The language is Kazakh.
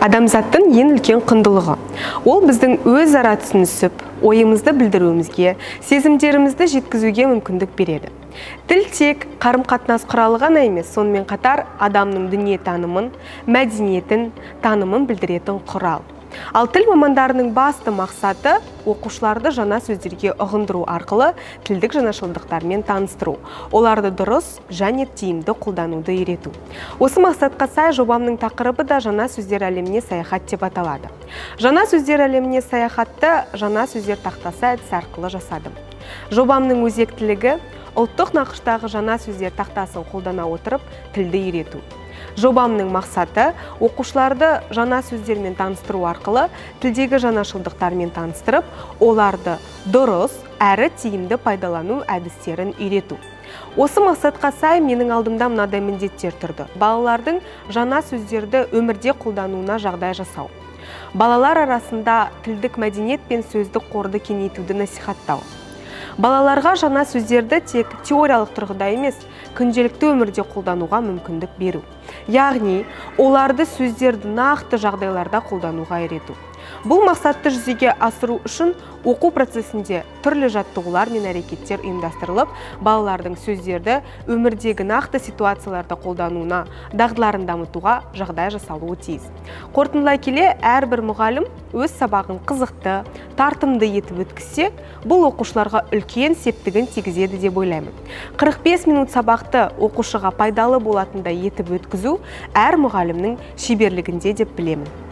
Адамзаттың ең үлкен құндылығы. Ол біздің өзара түсінісіп, ойымызды білдіруімізге, сезімдерімізді жеткізуге мүмкіндік береді. Тіл тек қарым-қатынас құралы ғана емес, сонымен қатар адамның дүниетанымын, мәдениетін, танымын білдіретін құрал. Ал тіл мамандарының басты мақсаты оқушыларды жаңа сөздерге ұғындыру арқылы тілдік жаңашылдықтармен таныстыру, оларды дұрыс және тиімді қолдануды үйрету. Осы мақсатқа сай жобамның тақырыбы да жаңа сөздер әлеміне саяхат деп аталады. Жаңа сөздер әлеміне саяхатты жаңа сөздер тақтасы әдісі арқылы жасадым. Жобамның өзектілігі ұлттық нақыштағы жаңа сөздер тақтасын қолдана отырып тілді үйрету. Жобамның мақсаты оқушыларды жаңа сөздермен таныстыру арқылы тілдегі жаңашылдықтармен таныстырып, оларды дұрыс әрі тиімді пайдалану әдістерін үйрету. Осы мақсатқа сай менің алдымда мынадай міндеттер тұрды. Балалардың жаңа сөздерді өмірде қолдануына жағдай жасау. Балалар арасында тілдік мәдениет пен сөздік қорды кеңейтуді насихаттау. Балаларға жаңа сөздерді тек теориялық тұрғыда емес, күнделікті өмірде қолдануға мүмкіндік беру. Яғни, оларды сөздерді нақты жағдайларда қолдануға үйрету. Бұл мақсатты жүзеге асыру үшін оқу процесінде түрлі жаттығулар мен әрекеттер ұйымдастырылып, балалардың сөздерді өмірдегі нақты ситуацияларда қолдануына, дағдыларын дамытуға жағдай жасалуы тиіс. Қорытындылай келе, әрбір мұғалім өз сабағын қызықты, тартымды етіп өткізсе, бұл оқушыларға үлкен септігін тигізеді деп ойлаймын. 45 минут сабақты оқушыға пайдалы болатындай етіп өткізу әр мұғалімнің шеберлігінде деп білемін.